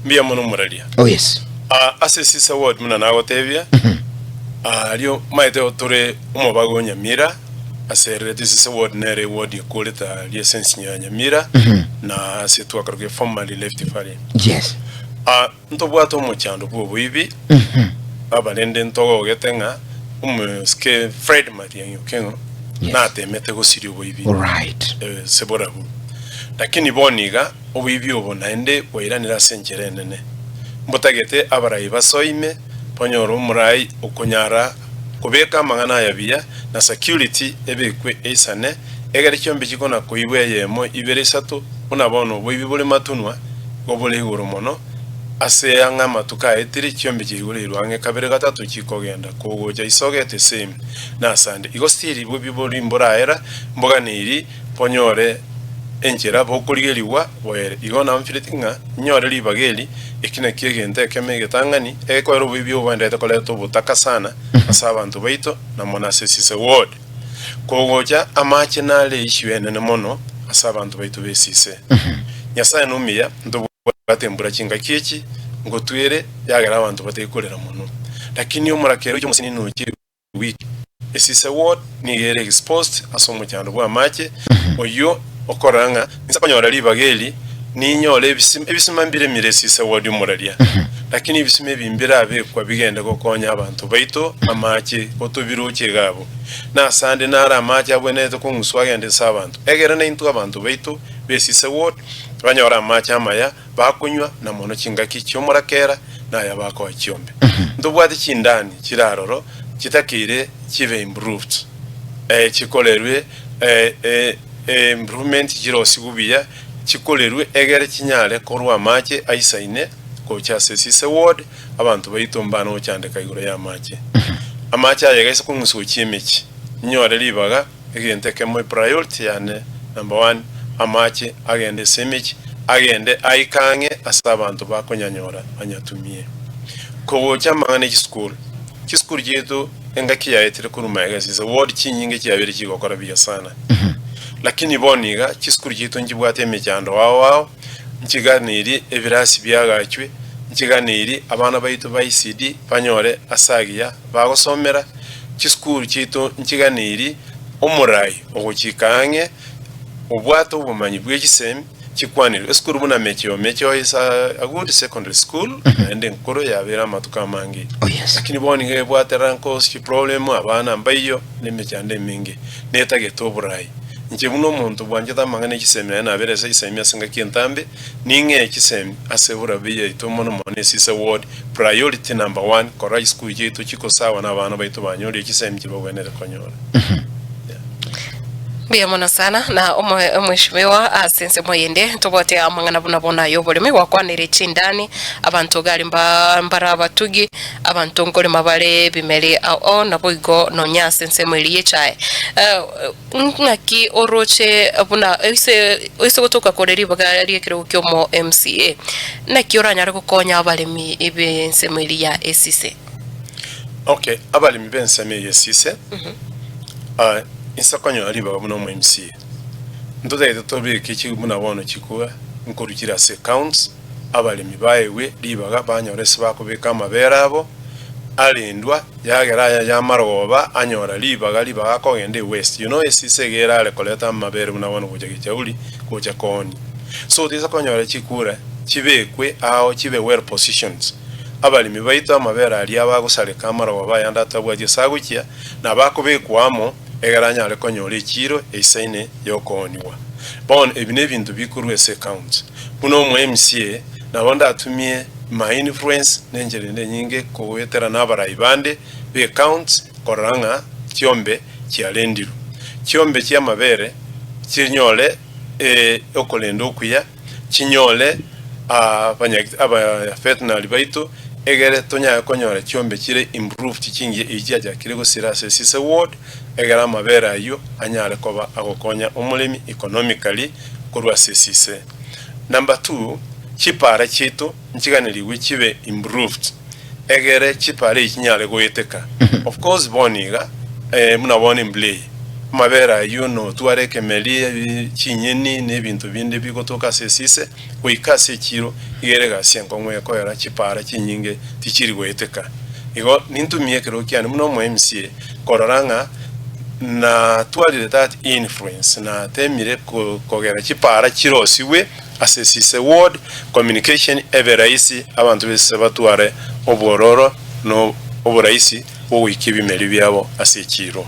Mbuya mono omoraria. Oh yes. Ah, ase Esisa Ward buna nagotebia, aria omanyete tore omobaga o Nyamira, ase ererete Esisa Ward nere eward ekorete aria ase ensinyo ya Nyamira, na ase twakarokire formerly Left Valley. Yes. Ah, ntobwate omochando bw'oboibi, baba rende ntogogete ng'a omosike Fred Matiang'i Okeng'o Yes. natemete gosiria oboibi Alright. ase borabu. Lakini bono iga Oboibi obo naende bwairanire ase enchera enene. Mbotagete abarai basoime banyore omorai okonyara kobeka amang'ana aya buya na security ebekwe eisane egere chiombe chikona koibwa eyemo ibere isato buna bono oboibi bore matunwa igo bore igoro mono ase ang'e amatuko aetire chiombe chiaigoreirwe ang'e kabere gatato chikogenda kogocha isoge the same nasande igo still boibi bori mboraera mboganeiri bonyore enchera bokorigerigwa boere. Igo namfireti ng'a inyore ribaga eri, eki nakio egento ekemo egetang'ani egekoera oboibi obo boendererete koreta obotaka sana ase abanto baito na mono ase Esise Ward. Kogocha amache nare issue enene mono ase abanto baito b'Esise. Nyasae nomuya ntobwate embura chingaki echi ngotwere yagera abanto batari korera mono. Lakini omorakera oche omosinini oche Week. Esise ward nigo ere exposed ase omochando bw'amache, oyio okorora ng'a inse konyora ribaga eri ninyore ebisima, ebisima mbiremire esise ward omoraria, lakini ebisima ebi mbirabekwa bigende gokonya abanto baito amache gotobiroche iga abwo. Nasande naro amache abwenerete kong'uswa agende ase abanto, egere naintwe abanto baito b'esise ward banyore amache amaya bakonywa na mono chingaki chi'omorakera na aya bakoa chiombe. Ntobwate chindani chire aroro chitakeire chibe improved, eh, chikorerwe eh, eh, eh, improvement chirosigwe buya, chikorerwe egere chinyare korwa amache aisaine gocha ase Sise ward, abanto baito mbana gochandeka igoro y'amache. Amache aya iga ase kong'usa gochia emechie, inyore ribaga. Egento ekemo epriority yane number one amache agende ase emechie agende aike ang'e ase abanto bakonyanyora banyatumie. Kogocha amang'ana echisukuru, chisukuru chiaito engaki yaetire korwa magega ase ward chinyinge chiabeire chigokora buya sana. Lakini bono iga chisukuru chiaito nchibwate emechando ao ao, nchiganeiri ebirasi biagachwe, nchiganeiri abana baito ba ECD banyore ase agiya bagosomera. Chisukuru chiaito nchiganeiri omorai ogochika ang'e obwate obomanyi bwe chisemi chikwanirwe. Esukuru buna Mecheo, Mecheo is a good secondary school naende enkoro yabeire amatuko amange. Oh yes. Lakini bono nigo ebwate rankos, chiproblem, abana mbaiyo na emechando emenge netagete oborai. Inche buna omonto bwanchete amang'ana e chisemi naende nabere ase chisemi ase engaki entambe, Ning'ee chisemi ase borabe yaito mono mono esise ward priority number one korora chisukuru chiaito chikosawa na abana baito banyorire chisemi chibagwenerete konyora. Yeah. Mbuya mono sana na omo- omweshimiwa ase ensemo eyende ntobwate amang'ana buna bono aya oboremi gwakwanire chindani abanto gari mba mbare abatugi abanto nkorema bare ebimeri ao naboigo nonya ase ensemo eria y'echae Eh, Ng'aki oroche buna oise oise gotoka kore ribaga ri'ekerogo ki'omo MCA, naki oranyare gokonya abaremi b'ensemo eria ya esise? Okay, abaremi b'ensemo eye esise, ah, inse konyora ribaga buna omo MCA, ntotagete tobeke chi buna bono chikura nkorwa chire ase accounts, abaremi baegwe ribaga banyore ase bakobeka amabere abo, arendwa, yagera aya yamarogoba anyora ribaga ribaga akogenda ewest. You know esise iga erare koreta amabere buna bono gocha Gechauri gocha koonia. So toisa konyora chikura chibekwe ao chibe well positioned. Abaremi baito amabere aria abagosareka amarogoba ayande atabwati ase agochia nabo akobekwa amo egere anyare konyora echiiro eisaine yokoonigwa. Bono ebi nebinto bikorwa ase ecounty. Buna omo MCA nabo ndatumie my influence nenchera ende enyinge kogoetera nabarai bande be counts korora ng'a chiombe chiarendirwe. Chiombe chiamabere chinyore okorenda okuya, chinyore aba veterinary baito egere tonyare konyora chiombe chire improved chingiya echi chiachakire gosira ase Sise ward egere amabere ayio anyare koba agokonya omoremi economically korwa ase esise. Number two, chipara chiaito nchiganerigwe chibe improved egere chipara echi chinyare goeteka. Of course bono iga eh, buna bono embura eye. Amabere ayio notware ekemeri, ebi chinyeni na ebinto binde bigotoka ase esise, goika ase echiiro, iga ere egasi enkong'u ekoera chipaara chinyinge tichiri goeteka. Igo nintumie ekerogo kiane buna omo MCA korora ng'a natwarire that influence, natemire kogera chipaara chirosigwe ase esise ward, communication ebe rahisi, abanto b'esise batware obwororo na oboraisi bw'ogoikia ebimeri biabo ase echiiro.